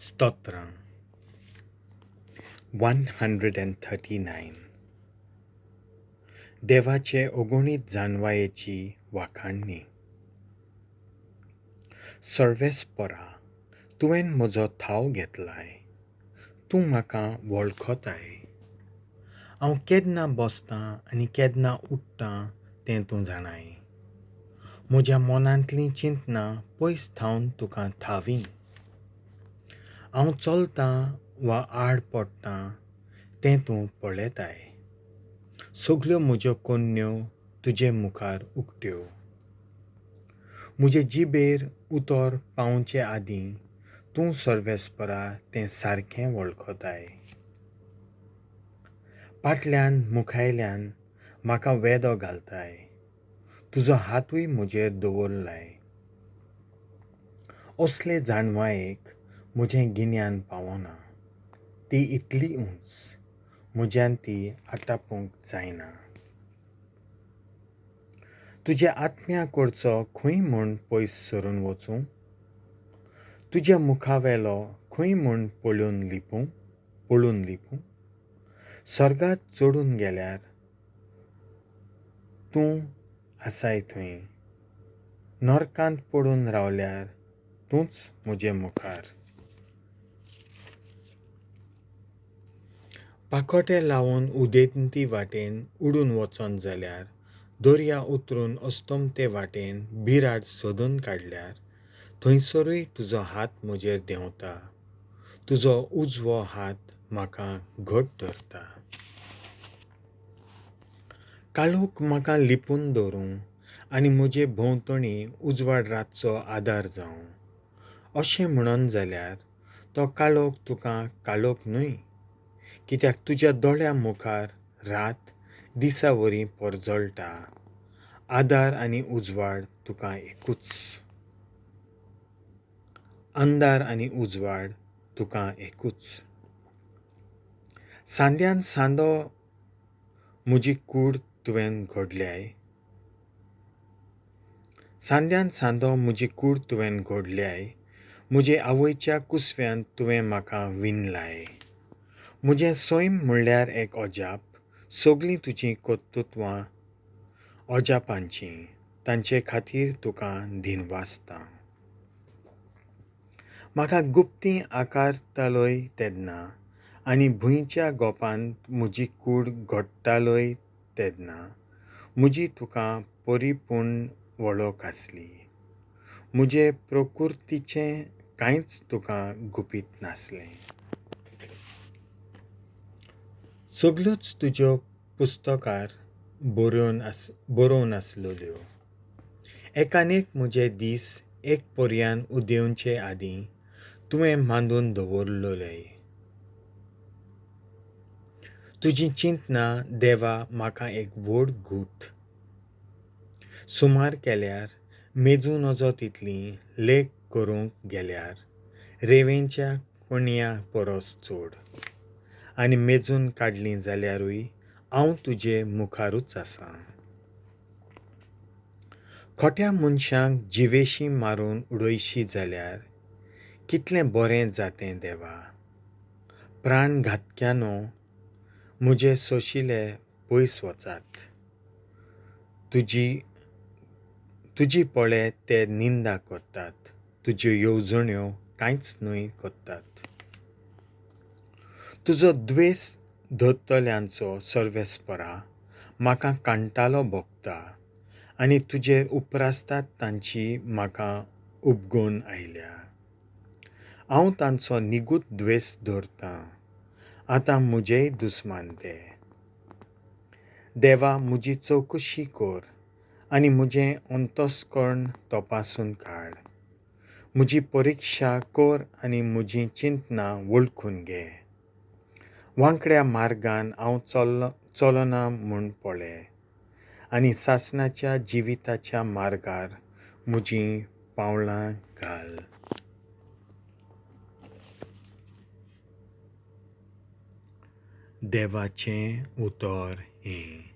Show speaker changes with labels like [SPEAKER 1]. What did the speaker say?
[SPEAKER 1] स्तोत्रां 139. देवाचे अगणीत जाणवायेची वाखाणणी. सर्वेस्परा, तुवें म्हजो थाव घेतलाय, तूं म्हाका वळखताय. हांव केन्ना बसतां आनी केन्ना उठ्ठां तें तूं जाणाय. म्हज्या मनांतलीं चिंतनां पयस थावन तुका थावीं. हांव चलतां वा आड पडटां तें तूं पळयताय. सगल्यो म्हज्यो कोन्न्यो तुजे मुखार उक्त्यो. म्हजे जिबेर उतर पावचे आदीं तूं सर्वेस्परा तें सारकें वळखताय. पाटल्यान मुखायल्यान म्हाका वेदो घालताय. तुजो हातूय म्हजेर दवरलाय. असले जाणवायेक म्हजें गिन्यान पावना. ती इतली उंच, म्हज्यान ती आटापूंक जायना. तुज्या आत्म्या कडचो खंय म्हूण पयस सरून वचूं? तुज्या मुखावेलो खंय म्हूण पळून लिपूं? स्वर्गात चडून गेल्यार तूं आसाय थंय. नरकांत पडून रावल्यार तूंच म्हजे मुखार. पाखोटे लावन उदेंती वाटेन उडून वचोन जाल्यार, दर्या उतरून अस्तमते वाटेन बिराड सोदून काडल्यार, थंयसरूय तुजो हात म्हजेर देंवता. तुजो उजवो हात म्हाका घट धरता. काळोख म्हाका लिपून दवरूं आनी म्हजे भोंवतणी उजवाड रातचो आदार जावं अशें म्हणून जाल्यार तो काळोख तुका काळोख न्हय, कित्याक तुज्या दोळ्यां मुखार रात दिसा वरी परजळटा. आदार आनी उजवाड तुका एकूच. अंधार आनी उजवाड तुका एकूच. सांद्यान सांदो म्हजी कूड तुवें घडल्याय. सांद्यान सांदो म्हजी कूड तुवें घडल्याय. म्हजे आवयच्या कुसव्यांत तुवें म्हाका विणलाय. म्हजें सैम म्हणल्यार एक अजाप. सगलीं तुजीं कर्तृत्वां अजापांचीं. तांचे खातीर तुका दिनवासता. म्हाका गुप्ती आकारतालोय तेन्ना आनी भुंयच्या गोपांत म्हजी कूड घडटालोय तेन्ना म्हजी तुका परिपूर्ण वळख आसली. म्हजे प्रकृतीचें कांयच तुका गुपीत नासलें. सगल्योच तुज्यो पुस्तकार बरोवन आसलेल्यो. एकान एक म्हजे दीस एक पर्यान उदेवचे आदीं तुवें मांडून दवरलेले. तुजी चिंतनां देवा म्हाका एक व्हड गूट. सुमार केल्यार मेजूं नजो तितली लेख करूंक गेल्यार रेंवेच्या कणयां परस चड. आनी मेजून काडलीं जाल्यारूय हांव तुजे मुखारूच आसां. खोट्या मनशांक जिवेशी मारून उडयशी जाल्यार कितलें बरें जातें देवा. प्राण घातक्यानो म्हजे सोशिले पयस वचात. तुजी पळे ते निंदा करतात. तुज्यो येवजण्यो कांयच न्हय करतात. तुजो द्वेस धरतल्यांचो सर्वेस्परा म्हाका कांटालो भोगता आनी तुजेर उपरासतात तांची म्हाका उबगण आयल्या. हांव तांचो निगूत द्वेस धरतां. आतां म्हजेय दुस्मान ते. देवा, म्हजी चवकशी कर आनी म्हजें अंतस्कर्ण तपासून काड. म्हजी परिक्षा कर आनी म्हजीं चिंतनां वळखून घे. वांकड्या मार्गान हांव चलना म्हूण पळय आनी सासणाच्या जिविताच्या मार्गार म्हजीं पावलां घाल. देवाचें उतर हें.